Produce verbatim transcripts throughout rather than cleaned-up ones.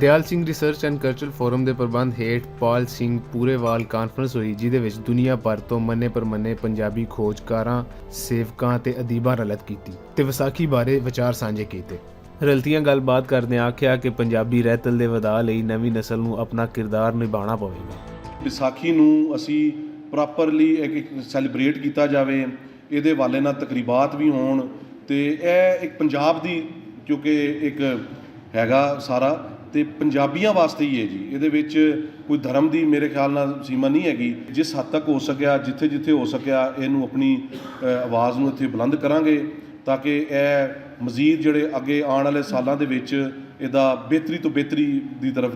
دیال Singh research and cultural forum دے پربند ہیٹھ پال سنگھ پورے وال کانفرنس ہوئی، جس دے وچ دنیا بھر توں منے پرمنے پنجابی کھوجکاراں، سیوکاں تے ادیباں رلت کیتی تے وساکھی بارے وچار سانجھے کیتے۔ رلتیاں گل بات کردیاں آکھیا کہ پنجابی رہتل دے ودھا لئی نویں نسل نوں اپنا کردار نبھانا پوے گا۔ بیساکھی نوں اسی پراپرلی ایک سیلیبریٹ کیتا جاوے، ایہدے والے نال تقریبات وی ہون، تے ایہہ ایک پنجاب دی کیونکہ ایک ہیگا سارا، تے پنجابیاں واسطے ہی ہے جی۔ ایہدے وچ کوئی دھرم دی میرے خیال نال سیما نہیں ہیگی۔ جس حد تک ہو سکیا، جتھے جتھے ہو سکیا، ایہنوں اپنی آواز نوں اتھے بلند کراں گے، تاکہ ایہہ مزید جیہڑے اگے آن والے سالاں دے وچ ایہدا بہتری توں بہتری دی طرف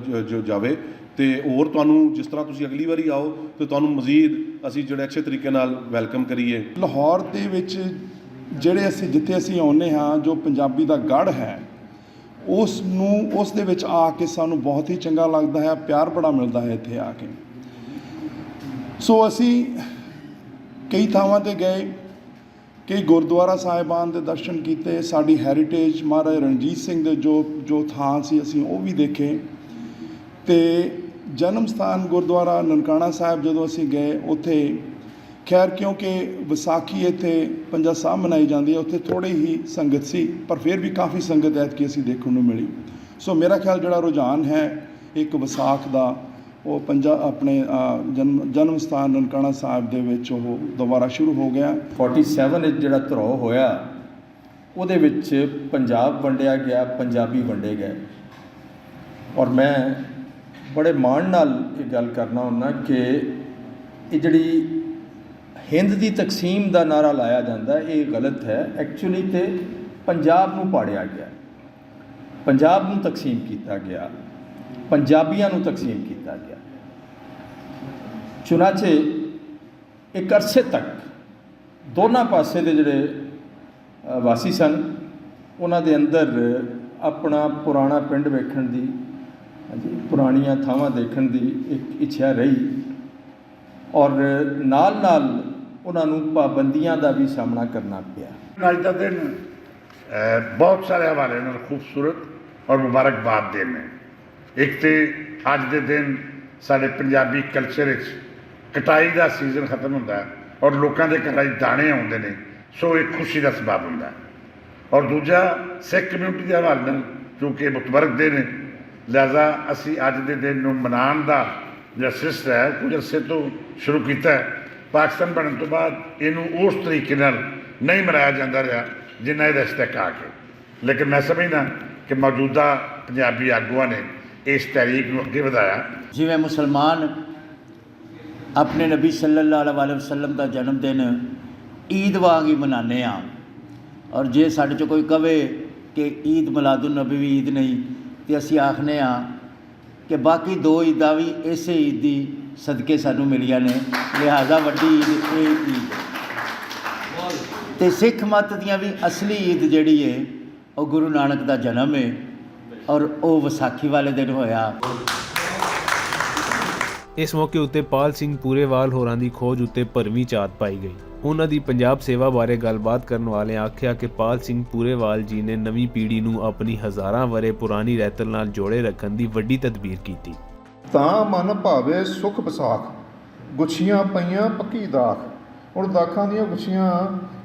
جاوے۔ تے ہور تہانوں جس طرح تسی اگلی واری آؤ، تے تہانوں مزید اسی جیہڑے اچھے طریقے نال ویلکم کریے۔ لاہور دے وچ جیہڑے اسی جتھے اسی آنے ہاں، جو پنجابی دا گڑھ ہے، اس نوں اس دے وچ آ کے سانوں بہت ہی چنگا لگدا ہے، پیار بڑا ملدا ہے اتھے آ کے۔ سو اسی کئی تھاواں تے گئے، کئی گردوارا صاحبان دے درشن کیتے، ساڈی ہیریٹیج مہاراج رنجیت سنگھ دے جو جو تھاں سی اسی او وی دیکھے۔ تے جنم ستھان گردوارا ننکانہ صاحب جدوں اسی گئے اتھے، خیر کیونکہ وساکھی اتھے پنجا ساہ منائی جاندی ہے، اتھے تھوڑی ہی سنگت سی، پر فیر وی کافی سنگت ایتکی اسی دیکھن نوں ملی۔ سو میرا خیال جیہڑا رجحان ہے ایک وساکھ دا، او پنجا اپنے جنم ستھان ننکانہ صاحب دے وچ او دوبارہ شروع ہو گیا۔ فورٹی سیون وچ جیہڑا تھرو ہویا، اوہدے وچ پنجاب ونڈیا گیا، پنجابی ونڈے گئے۔ اور میں بڑے مان نال ایہہ گل کرنا ہوننا کہ ایہہ جیہڑی ہند دی تقسیم دا نعرہ لایا جاندا ہے، ایہہ غلط ہے۔ ایکچولی تے پنجاب نوں پاڑیا گیا، پنجاب نوں تقسیم کیتا گیا، پنجابیاں نوں تقسیم کیتا گیا۔ چنانچہ ایک عرصے تک دوناں پاسے دے جڑے واسی سن، انہاں دے اندر اپنا پرانا پنڈ ویکھن دی، پرانیاں تھاواں دیکھن دی ایک اچھا رہی، اور نال نال انہاں نوں پابندیاں دا بھی سامنا کرنا پیا۔ اج دا دن بہت سارے حوالے نال خوبصورت اور مبارکباد دن ہے۔ ایک تے اج دے دن ساڈے پنجابی کلچر وچ کٹائی دا سیزن ختم ہوندا ہے اور لوکاں دے گھراں وچ دانے آوندے نے، سو ایک خوشی دا سبب ہوندا ہے۔ اور دوجا سکھ کمیونٹی دے حوالے نال کیونکہ متبرک دن ہے، لہذا اسی اج دے دن نوں منان دا جڑا سلسلہ ہے کچھ عرصے تو شروع کیتا ہے۔ پاکستان بنن تو بعد اینوں اس طریقے نال نہیں منایا جاندا رہیا جنہ ایہدا استحقاق ہے، لیکن میں سمجھنا کہ موجودہ پنجابی آگواں نے اس تحریک نوں اگے ودھایا۔ جیویں مسلمان اپنے نبی صلی اللہ علیہ وسلم دا جنم دن عید وانگ ہی منانے ہاں، اور جے ساڈے چوں کوئی کہے کہ عید میلاد النبی وی عید نہیں، تے اسی آکھنے ہاں کہ باقی دو عیداں وی ایسے عید دی صدقے سانوں ملیاں نے، لہذا وڈی عید اے عید ہے۔ تے سکھ مت دیاں وی اصلی عید جیڑی ہے، او گرو نانک دا جنم ہے اور او وساکھی والے دن ہویا۔ اس موقع اتے پال سنگھ پورے وال ہوراں دی کھوج اتے بھرویں چات پائی گئی۔ انہاں دی پنجاب سیوا بارے گل بات کرن والے آکھیا کہ پال سنگھ پورے وال جی نے نویں پیڑھی نوں اپنی ہزاراں ورے پرانی رہتل نال جوڑے رکھن دی وڈی تدبیر کیتی۔ تاں من بھاوے سکھ بساکھ، گچھیاں پئیاں پکی داکھ۔ ہن داکھاں دیاں گچھیاں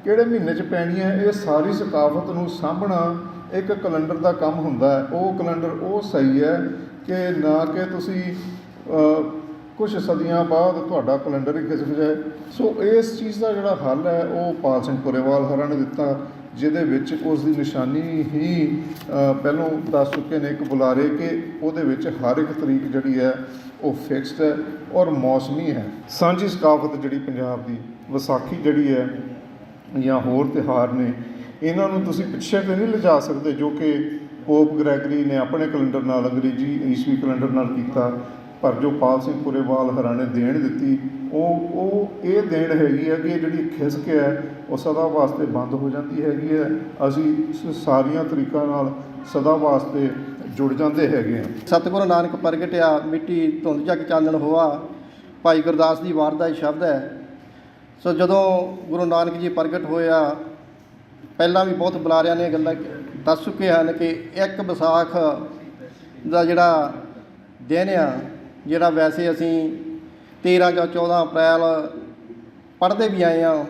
کیڑے مہینے چ پینیاں، اے ساری ثقافت نوں سانبھنا اک کلنڈر دا کم ہوندا ہے۔ او کلنڈر او صحیح ہے کہ نہ کہ تسی کچھ صدیاں بعد تہاڈا کلنڈر ہی کھسک جائے۔ سو اس چیز دا جیہڑا حل ہے او پال سنگھ پوریوال ہراں نے دتا، جس دے وچ اس دی نشانی ہی پہلوں دس چکے نے اک بلارے کہ اوہدے وچ ہر اک تاریخ جیہڑی ہے او فکسڈ ہے اور موسمی ہے۔ سانجھی ثقافت جیہڑی پنجاب دی وساکھی جیہڑی ہے یا ہور تہوار نے، انہاں نوں تسی پچھے تے نہیں لجا سکدے جو کہ پوپ گریگری نے اپنے کلنڈر نال انگریزی عیسوی کلنڈر نال کیتا۔ پر جو پال سنگھ پوریوال ہراں نے دین دتی، او او ایہہ دین ہے گی ہے کہ جیہڑی کھسک ہے او سدا واسطے بند ہو جاندی ہے گی ہے۔ اسی ساریاں طریقاں نال سدا واسطے جڑ جاندے ہے گے ہیں۔ ستگرو نانک پرگٹیا، مٹی دھند جگ چانن ہوا، بھائی گرداس دی وار دا ہی شبد ہے۔ سو جدوں گرو نانک جی پرگٹ ہویا، پہلاں وی بہت بلاریاں نے گلاں دس چکے ہن کہ اک بساکھ دا جڑا دن آ، جڑا ویسے اسی تیرہ یا چودہ اپریل پڑھدے وی آئے آں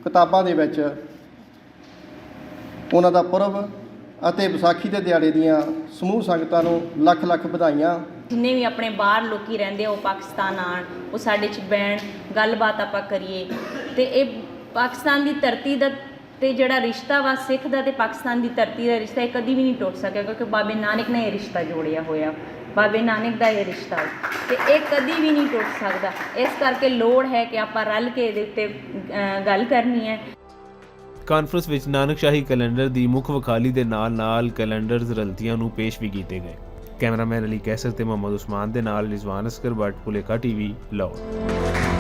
کتاباں دے وچ، انہاں دا پرب اتے وساکھی دے دیہاڑے دیاں سموہ سنگتاں نوں لکھ لکھ بدھائیاں۔ جنہیں وی اپنے باہر لوکی رہندے او پاکستان آن، او ساڈے چ بہن گل بات آپاں کریے۔ تے اے پاکستان دی دھرتی دا تے جڑا رشتہ وا سکھ دا تے پاکستان دی دھرتی دا رشتہ، اے کدی وی نہیں ٹوٹ سکیا، کیونکہ بابے نانک نے اے رشتہ جوڑیا ہویا۔ بابے نانک دا اے رشتہ ہو تے اے کدی وی نہیں ٹوٹ سکدا۔ اس کرکے لوڑ ہے کہ آپاں رل کے ایہدے اتے گل کرنی ہے۔ کانفرنس وچ نانک شاہی کیلنڈر دی مکھ وکھالی دے نال نال کیلنڈرز رلتیاں نوں پیش وی کیتے گئے۔ کیمرہ مین علی قیصر تے محمد عثمان دے نال رضوان اصغر بٹ، پلیکا ٹی وی، لاہور۔